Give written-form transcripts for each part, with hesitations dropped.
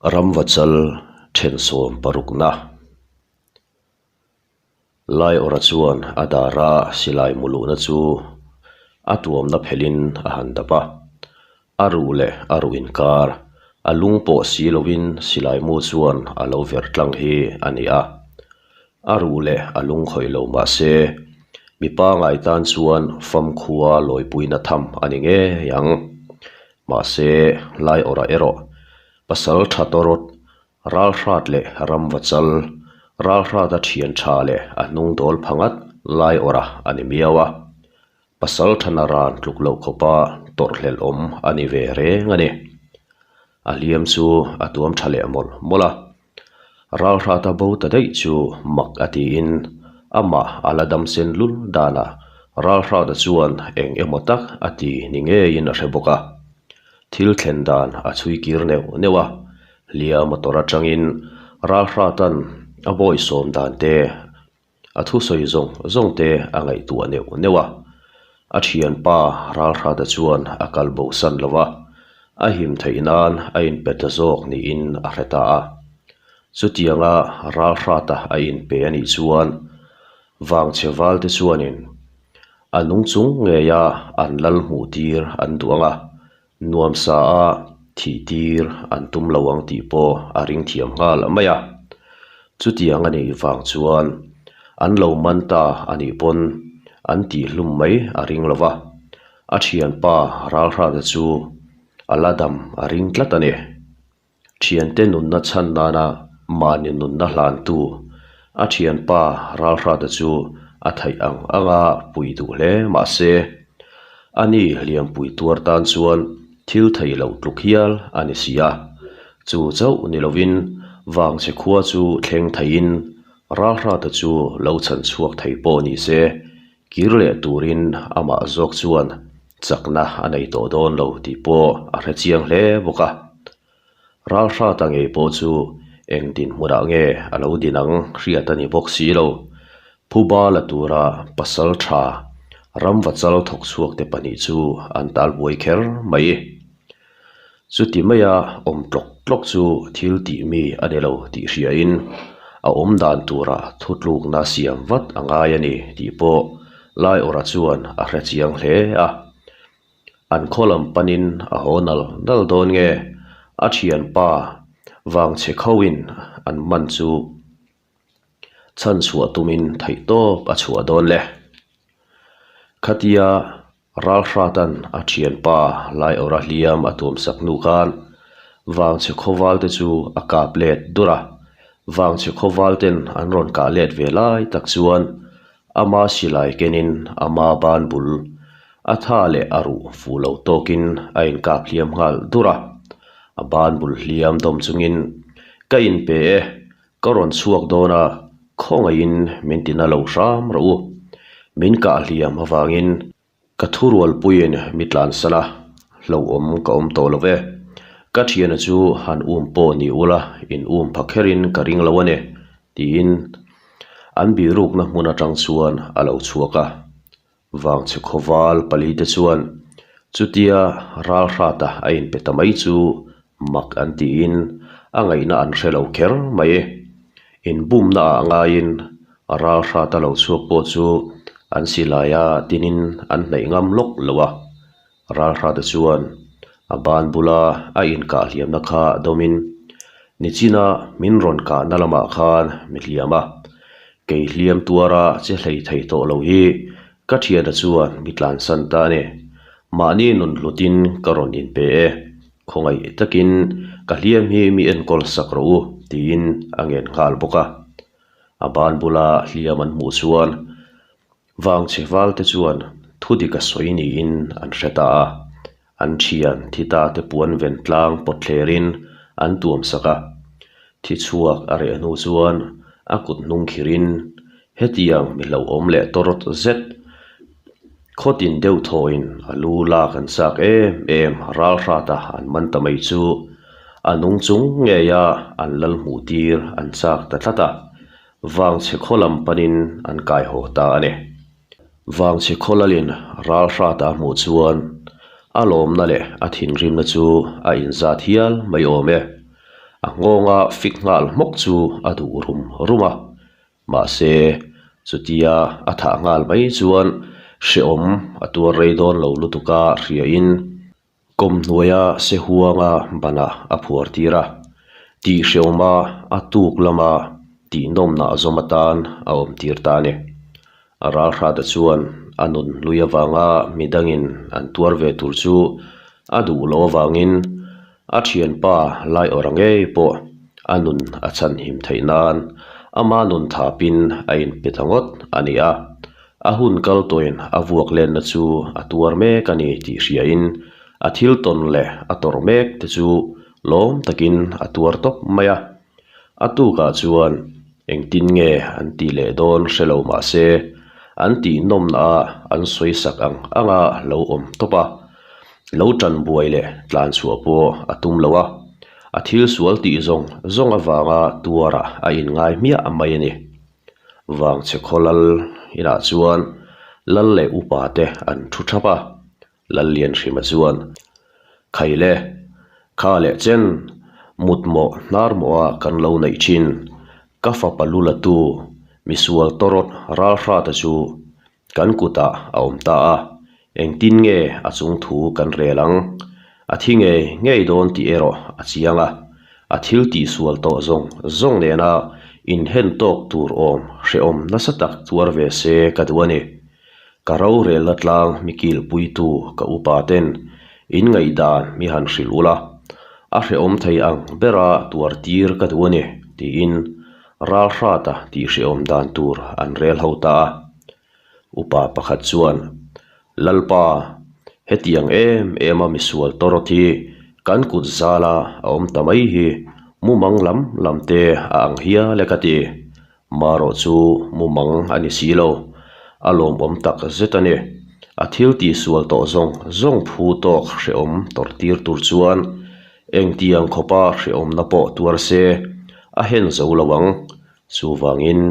Ramvachal thensawm parukna Laiawrha chuan a dara silai muluhna chu a tuamna phelhin a han dap a, a ruh leh a ruh inkar a lung pawh si lovin silai mu chuan a lo ver tlang hi a ni a. A ruh leh a lung khawih lo mah se, mi pangai tan chuan famkhua lawipuina tham a ni ngei ang. Mahse, Laiawrha erawh pasal tha tawrawt, ralhrat leh ramvachal, ralhrata thian tha leh a hnung dawl pha ngat Laiawrha a ni miau a. Pasal thana ran tluk loh khawpa tawrhhlelh awm a ni ve reng a ni. A hliam chu a tuam tha leh mawlh mawlh a. Ralhrata bo ta daih chu mak a tiin amah a la dam sen lul danah Ralhrata chuan eng emaw tak a ti ni ngeiin a hre bawk a. Thil thlen dan a chhui kir neuh neuh a, hliam motor atangin Ralhratan a bawisawm dan te A thusawi zawng zawng te a ngaihtuah neuh neuh a, a thianpa Ralhrata chuan a kal bo san lo a, a him theih nan a inpe ta zawk niin a hre ta a. Chutianga Ralhrata a inpe a nih chuan Vangchhe valte chuanin a nung chung ngeia an lal hmuh tir an duh ang a, Nuamsa a thih tir an tum lo ang tih pawh a ring thiam nghal mai a. Chutiang a nih vang chuan an lo man ta a nih pawn an tih hlum mai a ring lo va, a thianpa Ralhrata chu a la dam a ring tlat a ni. Thiante nunna chhan nana mahni nunna hlantu a thianpa Ralhrata chu a theih ang anga pui duh hle mah se, ani hliampui tuar tan chuan thil thei loh tluk hial a ni si a. Chu chauh ni lovin Vangchhe khua chu thleng theiin Ralhrata chu lo chhan chhuak thei pawh ni se, kir leh turin amah zawk chuan chakna a nei tawh dawn lo tih pawh a hre chiang hle bawk a. Ralhrata ngei pawh chu eng dinhmunah nge a lo din ang hriat a ni bawk si lo. Phuba la tura pasal tha ramvachal thawk chhuak te pahnih chu an talbuai kher mai. Chuti maia awm tlawk tlawk chu thil tih mi a ni lo tih hriain a awm dan tura thutlukna siam vat a ngai a ni tih pawh Laiawrha chuan a hre chiang hle a. An khaw lam panin a haw nal nal dawn nge a thianpa vangchhe khauhin an man chu chhan chhuah tumin theihtawp a chhuah dawn le. Khatia Ralhratan a thianpa Laiawrha hliam a tuamsak hnu khan Vangchhe khawval te chu a kap let dur a, Vangchhe khawval ten an rawn kah let ve lai tak chuan ama silai kenin ama ban bul a tha leh a ruh fuh lo tawkin a inkap hliam nghal dur a, a ban bul hliam dawm chungin ka inpe e, Ka rawn chhuak dawn a, khawngaihin min ti na lo hram rawh u. Min kah hliam avangin ka thurualpuiin mi tlansan a, hlauhawm ka awm tawh lo ve. Ka thiana chu han um pawh ni ula, in um pha kherin ka ring lo a ni, tiin an bihrukna hmun atang chuan a lo chhuak a. Vangchhe khawval pali te chuan chutia ralhrata a inpe ta mai chu mak an tiin a ngaihna an hre lo kher mai. Inbumna ah ngaiin ralhrata lo chhuak pawh chu an silai a tinin an hnaih ngam lawk lo a. Ralhrata chuan a ban bula a inkah hliamna kha dawmin nichina min rawn kahna lamah khan mi hliam a, Kei hliam tuara che hlei thei tawh lo hi ka thiana chuan mi tlansan ta a ni. Mahni nun hlutin ka rawn inpe e, khawngaih takin ka hliam hi mi enkawl sak rawh u tiin a ngen nghal bawk a. A ban bula hliam an hmuh chuan Vangchhe valte chuan thudik a sawi niin an hre ta a. An thian thi ta te puan ven tlang pawt thlerin an tuam sak a. Thi chhuak a reh hnu chuan a kut hnung khirin hetiang mi hlauhawm leh tawrawt zet khawtin deuh thawin a lu lak an chak em em ralhrata an man ta mai chu a nung chung ngeia an lal hmuh tir an chak ta tlat a, vangchhe khaw lam panin an kai haw ta a ni. Vangchhe khawlalin ralhrata a hmuh chuan a lawmna leh a thinrimna chu a inzat hial mai awm e. A nghawnga fik nghal hmawk chu a duh rum rum a. Mahse, chutia a thah nghal mai chuan hrehawm a tuar rei dawn lo lutuk a hriain kawmhnuaia se huanga banah a phuar tir a. Tih hrehawma a tuk lama tihnawmnah zawm atan a awm tir ta a ni. A ralhrata chuan a nun hlui avanga midangin an tuar ve tur chu a duh loh avangin a thianpa Laiawrha ngei pawh a nun a chhanhim theih nan ama nun thapin a inpe ta ngawt a ni a. A hun kal tawhin a vuak lenna chu a tuar mek a ni tih hriain a thil tawn leh a tawrh mek te chu lawm takin a tuar tawp mai a. A tukah chuan engtin nge an tih leh dawn hre lo mah se, an tih nawmna a an sawi sak ang anga lo awm tawp a, lo tan buai leh tlan chhuah pawh a tum lo a, a thil sual tih zawng zawng avanga tuarah a inngai hmiah mai a ni. Vangchhe khaw lal inah chuan lal leh upa te an thu thap a. Lallianhrima chuan, Khaile, kha leh chen, mutmawh hnarmawha kan lo neih thin, ka fapa lu la tu, misual tawrawt ralhrata chu kan kutah a awm ta a, engtin nge a chung thu kan rel ang? A thi ngei ngei dawn tih erawh a chiang a, a thil tihsual tawh zawng zawng nena inhen tawk tur awm hrehawm nasa tak tuar ve se ka duh a ni. Ka rorelna tlang mi kilpuitu ka upa ten in ngaihdan mi han hrilh ula, a hrehawm thei ang bera tuar tir ka duh a ni, tiin ralhrata tih hrehawm dan tur an rel ho ta a. Upa pakhat chuan, Lalpa, hetiang em em a misual tawrawt hi kan kut zala a awm ta mai hi mumang lam lam te a ang hial e ka ti. Marawh chu mumang a ni si lo, a lawmawm tak zet a ni. A thil tihsual tawh zawng zawng phu tawk hrehawm tawrh tir tur chuan engtiang khawpa hrehawmna pawh tuar se a hen zo lo ang. Chuvangin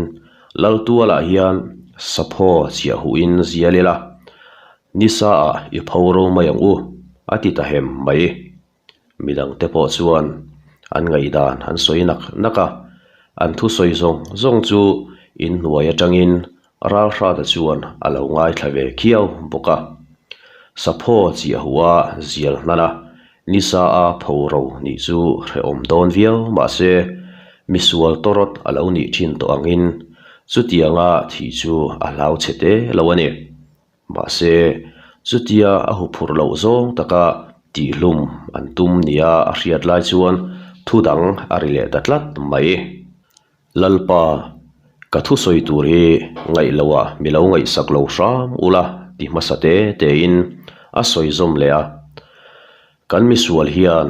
Laltualah hian sapho chiah huhin zial ila, nisa ah i pho ro mai ang u, a ti ta hem mai. Midangte pawh chuan an ngaihdan an sawi nak nak a, an thusawi zawng zawng chu inhnuai atangin Ralhrata chuan a lo ngaithla ve khiau bawk a. Sapho chiah huha zial hnan a, nisa a pho ro nih chu hrehawm dawn viau mahse misual tawrawt a lo nih thin tawh angin chutianga thih chu a hlau chhe te lo a ni. Mahse, chutia a huphurh loh zawng taka tihhlum an tum nia a hriat lai chuan thu dang a ri leh ta tlat mai. Lalpa, ka thusawi tur hi ngaih loah mi lo ngaihsak lo hram ula ti hmasa te tein a sawi zawm leh a. Kan misual hian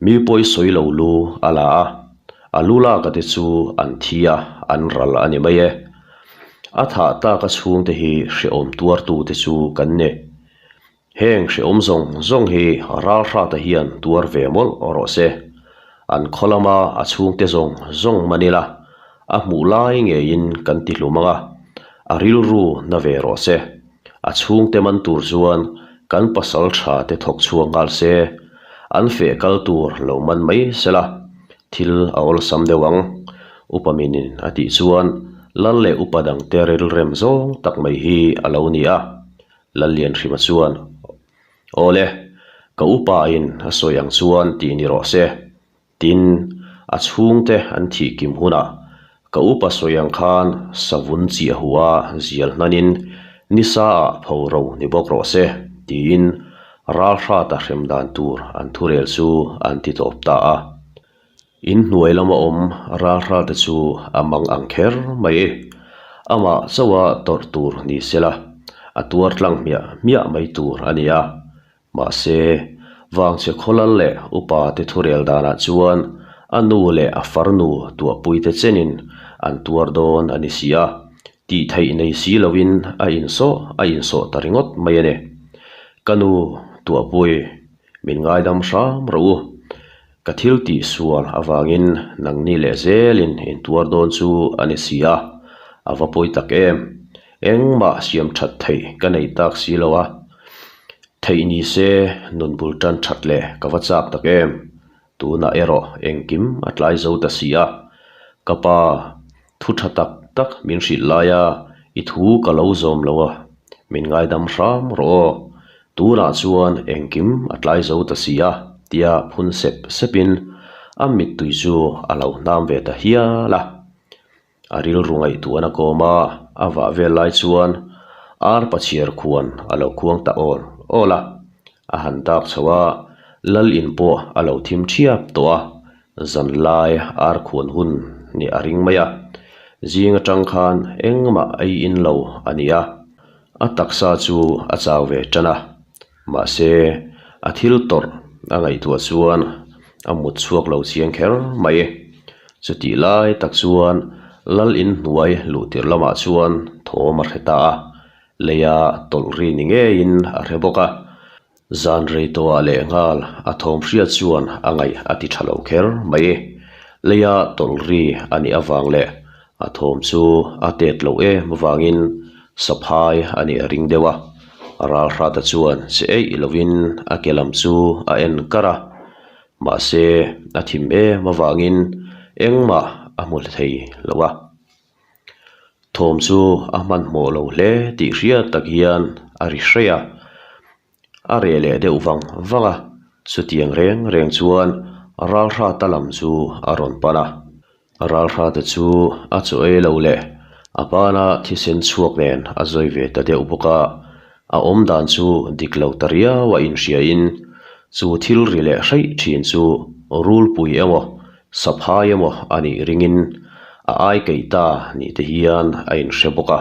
mi pawi sawi lo lu a la a, a lu lak a te chu an thi a, an ral a ni mai e. A thah tak a chhungte hi hrehawm tuartu te chu kan ni. Heng hrehawm zawng zawng hi ralhrata hian tuar ve mawlh rawh se. An khaw lama a chhungte zawng zawng man ila, a hmuh lai ngeiin kan ti hlum ang a, a rilru na ve rawh se. A chhungte man tur chuan kan pasal tha te thawk chhuak nghal se, an feh kal tur lo man mai sela, thil a awlsam deuh ang. Upa minin a tih chuan Lal leh upa dangte rilrem zawng tak mai hi a lo ni a. Lallianhrima chuan, Awle, ka upa in a sawi ang chuan tih ni rawh se. Tin, a chhungte an thih kim hunah ka upa sawi ang khan savun chiah hua zial hnanin nisa ah pho ro ni bawk rawh se, tiin ralhrata hrem dan tur an thurel chu an ti tawp ta a. In hnuai lama awm ralhrate chu a mang ang kher mai. Amah chauha tawrh tur ni sela, a tuar tlang hmiah hmiah mai tur a ni a. Mahse, Vangchhe khawlal leh upa te thurel danah chuan a nu leh a farnu tuahpuite chenin an tuar dawn a ni si a, tih theih nei si loin a insawh a insawh ta ringawt mai a ni. Ka nu, tuahpui, min ngaidam hram rawh u. Ka thil tih sual avangin nangni leh zelin intuar dawn chu a ni si a, a va pawi tak em. Engmah siam that theih ka nei tak si lo a, theih ni se nun bul tan that leh ka va chak tak em. Tunah erawh engkim a tlai zo ta si a, ka pa thu tha tak tak min hrilh laia i thu ka lo zawm lo a, min ngaidam hram rawh aw. Tunah chuan engkim a tlai zo ta si a, tia phun sep sepin a mittui chu a lo hnam ve ta hial a. A rilru ngaihtuahna kawm a, a vah vel lai chuan ar pachhiar khuan a lo khuang ta awl awl a. A han dak chho a, lal in pawh a lo thim thiap tawh a, zanlai ar khuan hun nih a ring mai a. Zing atang khan engmah ei in lo a ni a, a taksa chu a chau ve tan a, mahse a thil tawrh a ngaihtuah chuan a mut chhuak lo chiang kher mai. Chutih lai tak chuan lal in hnuai luh tirh lamah chuan thawm a hre ta a, leia tawlh ri ni ngeiin a hre bawk a. Zan rei tawhah leh nghal a thawm hriat chuan a ngaih a ti tha lo kher mai. Leia tawlh ri a nih avang leh a thawm chu a tet loh em avangin saphai a nih a ring deuh a. Ralhrata chuan che eih lovin a ke lam chu a en kar a, mahse a thim em avangin engmah a hmu thei lo a. Thawm chu a hmanhmawh lo hle tih hriat tak hian a ri hreih a, a reh leh deuh vang vang a, chutiang reng reng chuan Ralhrata lam chu a rawn pan a, Ralhrata chu a chaw ei lo leh a bana thisen chhuak nen a zawi ve ta deuh bawk a, a awmdan chu dik lo ta riau a inhriain chu thil ri leh hreih thin chu rulpui emaw Saphai emaw a nih ringin a ai keih ta nih te hian a inhre bawk a.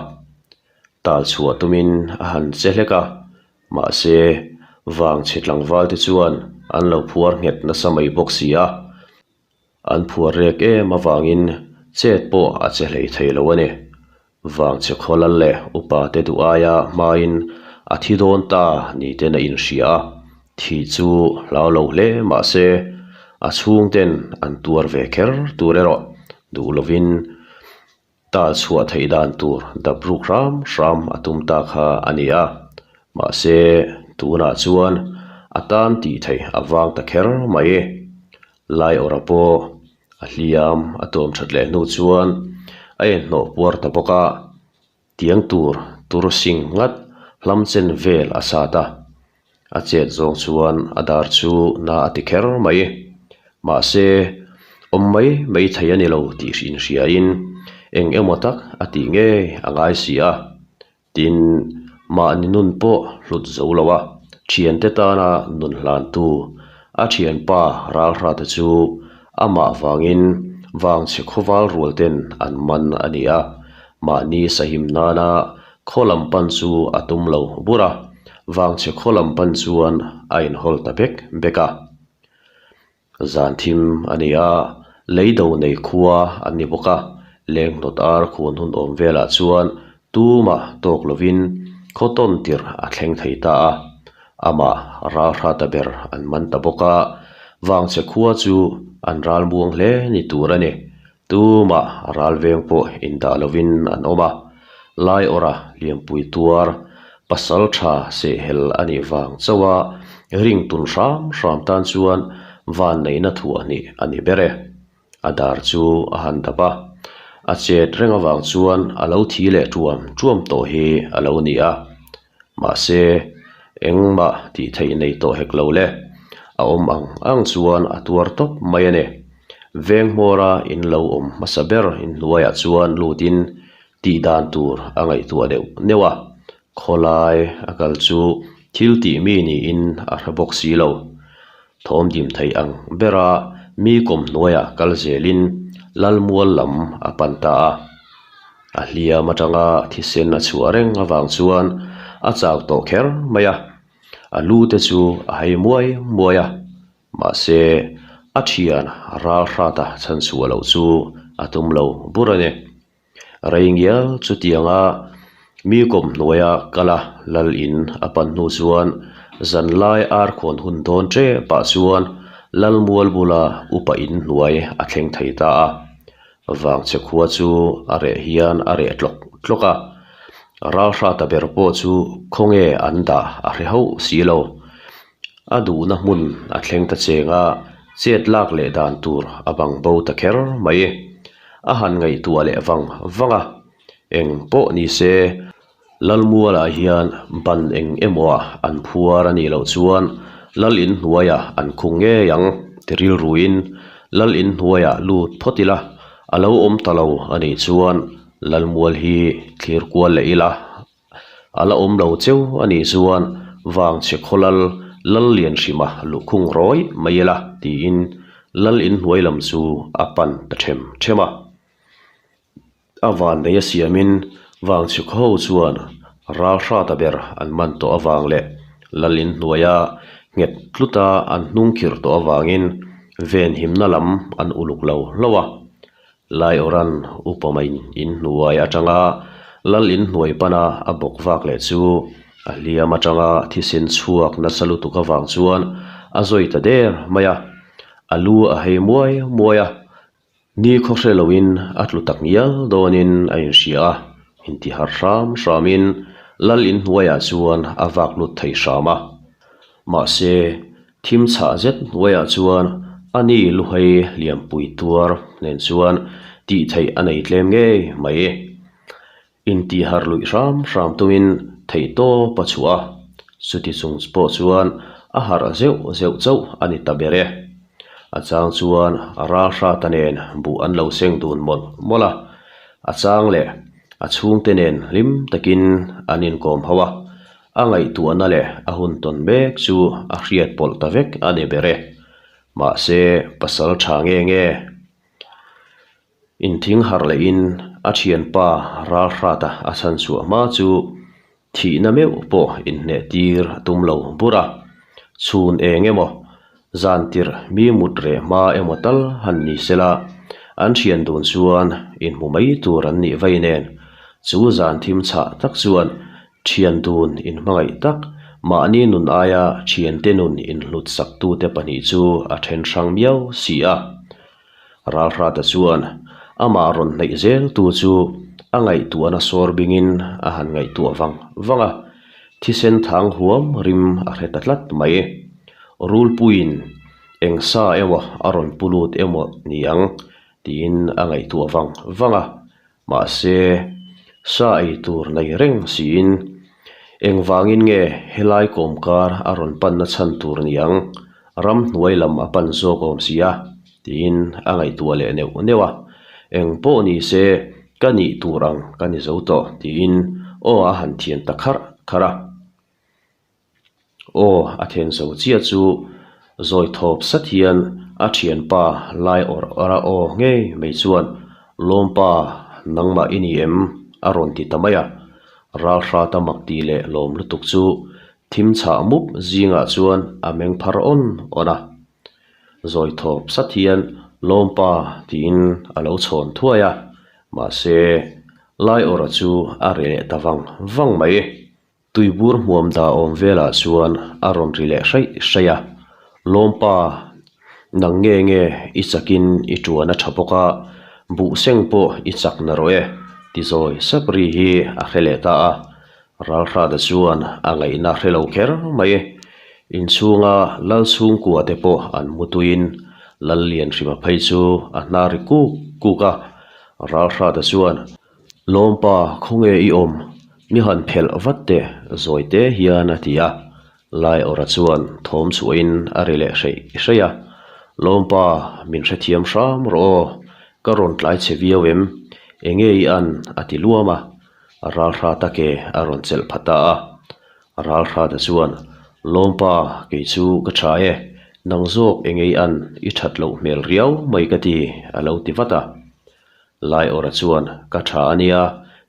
Tal chhuah tumin a han che hlek a, mahse vangchhe tlangval te chuan an lo phuar nghet nasa mai bawk si a. An phuar rek em avangin chet pawh a che hlei thei lo a ni. Vangchhe khawlal leh upa te duh aia hmain a thi dawn ta ni ten a inhria a, thih chu hlau lo hle mah se a chhungten an tuar ve kher tur erawh duh lovin tal chhuah theih dan tur dap ruk hram hram a tum ta kha a ni a, mahse tunah chuan a tan tih theih a vang ta kher mai. Laiawrha pawh a hliam a tuam that leh hnu chuan a inhnawh puar ta bawk a, tiang tur tur sing ngat hlam chen vel a sat a, a chet zawng chuan a dar chu na a ti kher mai. Mahse, awm mai mai thei a ni lo tih inhriain eng emaw tak a tih ngei a ngai si a. Tin, mahni nun pawh hlut zo lo a, thiante tana nun hlantu a thianpa Ralhrate chu amah vangin vangchhe khawval rual ten an man a ni a, mahni sahim nana khaw lam pan chu a tum lo bur a, vangchhe khaw lam pan chuan a inhawl ta bek bek a. Zan thim a ni a, lei do nei khua an ni bawk a, leng hnawt ar khuan hun awm velah chuan tumah tawk lovin khaw tawn tirh a thleng thei ta a, amah ralhrata ber an man ta bawk a, vangchhe khua chu an ral muang hle ni tur a ni. Tumah ral veng pawh indah lovin an awm a, Laiawrha lianpui tuar pasal tha sehhel a nih vang chauh a, ring tun hram hram tan chuan vanneihna thuah hnih a ni ber e. A dar chu a han dap a, a chet reng avang chuan a lo thi leh tuam tuam tawh hi a lo ni a. Mahse, engmah tih theih nei tawh hek lo le. A awm ang ang chuan a tuar tawp mai a ni. Veng hmawra in lo awm hmasa ber inhnuaiah chuan lutin tih dan tur a ngaihtuah deuh neuh a, khawlai a kal chu thil tih mi niin a hre bawk si lo. Thawm dim theih ang bera mi kawm hnuaiah kal zelin Lalmual lam a pan ta a. A hliam atanga thisen a chhuah reng avang chuan a chau tawh kher mai a, a lu te chu a hei muai muai a, mahse a thian ral hrata chhanchhuah loh chu a tum lo bur a ni. Rei ngial chutianga mi kawm hnuaia kal a lal in a pan hnu chuan zanlai ar khawn hun dawn tep ah chuan lal mual bula upa in hnuai a thleng thei ta a. Vangchhe khua chu a reh hian a reh tlawk tlawk a, ralhrata ber pawh chu khawnge an dah a hre hauh si lo. A duhna hmun a thleng ta cheng a, Chet lak leh dan tur a bang bo ta kher mai. A han ngaihtuah leh vang vang a, eng pawh ni se, Lalmualah hian ban eng emaw ah an phuar a nih loh chuan Lal in hnuaiah an khung ngei ang ti rilruin Lal in hnuaiah lut phawt ila, a lo awm ta lo a nih chuan Lalmual hi thlir kual leh ila a la awm lo cheu a nih chuan Vangchhe khawlal Lal Lianhrima luhkhung rawih mai ila tiin Lal in hnuai lam chu a pan ta them them a. A vannei a siamin Vangchhe khaw ho chuan ral hrata ber an man tawh avang leh Lal in hnuaia nghet tluta an hnung khirh tawh avangin venhimna lam an uluk lo hlauh a. Laiawran upa mai in hnuai atanga Lal in hnuai pana a bawk vak leh chu a hliam atanga thisen chhuak nasa lutuk avang chuan a zawi ta der mai a, a lu a hei muai muai a, Ni khaw hre loin a tlu tak ngial dawnin a inhria a, intihar hram hramin Lal in hnuaiah chuan a vak lut thei hram a. Mahse, thim chhah zet hnuaiah chuan a ni luhei lianpui tuar nen chuan tih theih a nei tlem ngei mai. Intihar luih hram hram tumin theihtawp a chhuah a, chuti chung pawh chuan a harh zeuh zeuh chauh a ni ta ber e. A chang chuan ral hrata nen buh an lo seng dun mawlh mawlh a, a chang leh a chhungte nen hlim takin an inkawm ho a, a ngaihtuahna leh a hun tawn mek chu a hriat pawlh ta vek a ni ber e. Mahse, pasal tha nge nge? Inthing harh lehin a thianpa Ralhrata a chhan chhuah hma chu thihna meuh pawh inhneh tir a tum lo bur a. Chhun eng emaw, zan tirh mi mut reh hma emaw tal han ni sela, an thian dun chuan inhmu mai tur an nih vei nen, chu zan thim chhah tak chuan thian dun inhmangaih tak, mahni nun aia thiante nun inhlut saktute pahnih chu a then hrang miau si a. Ralhrata chuan amah rawn hnaih zel tu chu a ngaihtuahna sawr bingin a han ngaihtuah vang vang a, thisen thang huam rim a hre ta tlat mai. Rulpuiin eng sa emaw a rawn pu lut emaw ni ang tiin a ngaihtuah vang vang a, Mahse, sa ei tur nei reng siin engvangin nge helai kawmkar a rawn panna chhan tur ni ang, ramhnuai lam a pan zawk awm si a, tiin a ngaihtuah leh neuh neuh a. Eng pawh ni se, ka nih tur ang ka ni zo tawh, tiin aw a han thian ta kharh kharh a. Aw, a then zo chiah chu zawi thawp sat hian a thianpa lai awrh awrh a aw ngei mai chuan Lawmpa nangmah i ni em? a rawn ti ta mai a. Ralhrata mak tih leh lawm lutuk chu thim chhah mup zingah chuan a meng phar awn awn a. Zawi thawp sat hian Lawmpa tiin a lo chhawn thuai a, mahse lai awrha chu a reh leh ta vang vang mai. Tuibur hmuam dah awm velah chuan a rawn ri leh hraih hraih a, Lawmpa, nang nge nge i chakin i tuan a tha bawk a, buh seng pawh i chak na rawh e, ti zawi sap ri hi a hre leh ta a. Ralhrata chuan a ngaihna hre lo kher mai. Inchhunga Lal chhungkua te pawh an mu tuiin Lal Lianhrima phei chu a hnar ri kuk kuk a, Ralhrata chuan, Lawmpa, khawnge i awm? Mi han phelh vat teh, zawi te hian a ti a. Laiawrha chuan thawm chhuahin a ri leh hreih hreih a. Lawmpa, min hrethiam hram rawh aw, ka rawn tlai che viau em? Enge i an? a ti luam a. Ralhrata ke a rawn chelh pha ta a. Ralhrata chuan, Lawmpa, kei chu ka tha e, nang zawk enge i an? I that loh hmel riau mai ka ti, a lo ti vat a. Laiawrha chuan, Ka tha a nia,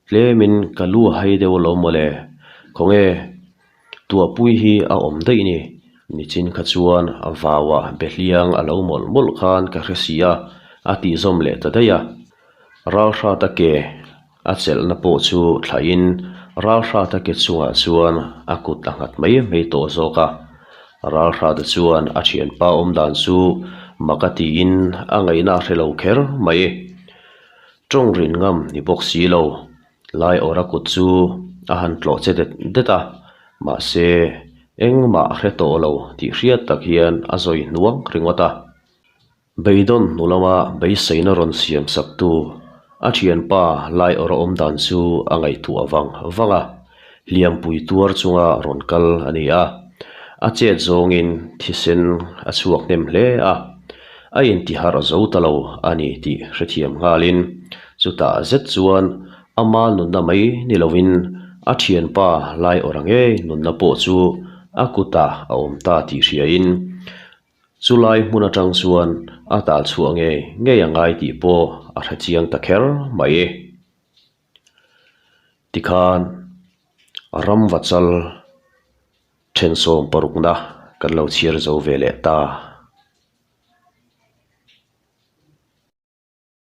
tlemin ka lu a hai deuh alawm mawle. Khawnge, tuahpui hi a awm daih ni. Nichin kha chuan vauah behliang a lo mawlh mawlh khan ka hre si a, a tih zawm leh ta daih a. Ralhrata ke a chelhna pawh chu thlahin Ralhrata ke chungah chuan a kut a nghat mai mai tawh zawk a. Ralhrata chuan a thianpa awm dan chu mak a tiin a ngaihna a hre lo kher mai. Tawng rin ngam ni bawk si lo, Laiawrha kut chu a han tlawh che det det a, mahse engmah a hre tawh lo tih hriat tak hian a zawi hnuang ringawt a. Beidawn hnu lama beiseina rawn siam saktu a thianpa Laiawrh awm dan chu a ngaihtuah vang vang a, hliampui tuar chunga rawn kal a ni a. A chet zawngin thisen a chhuak hnem hle a, a intiharh zo ta lo a ni tih hrethiam nghalin chutah zet chuan ama nunna mai ni lovin a thianpa Laiawrha ngei nunna pawh chu a kutah a awm ta tih hriain Chulai hmun atang chuan a tal chhuah ngei ngei a ngai tih pawh a hre chiang ta kher mai. Tikhan ram vachal thensawm parukna kan lo chhiar zo ve leh ta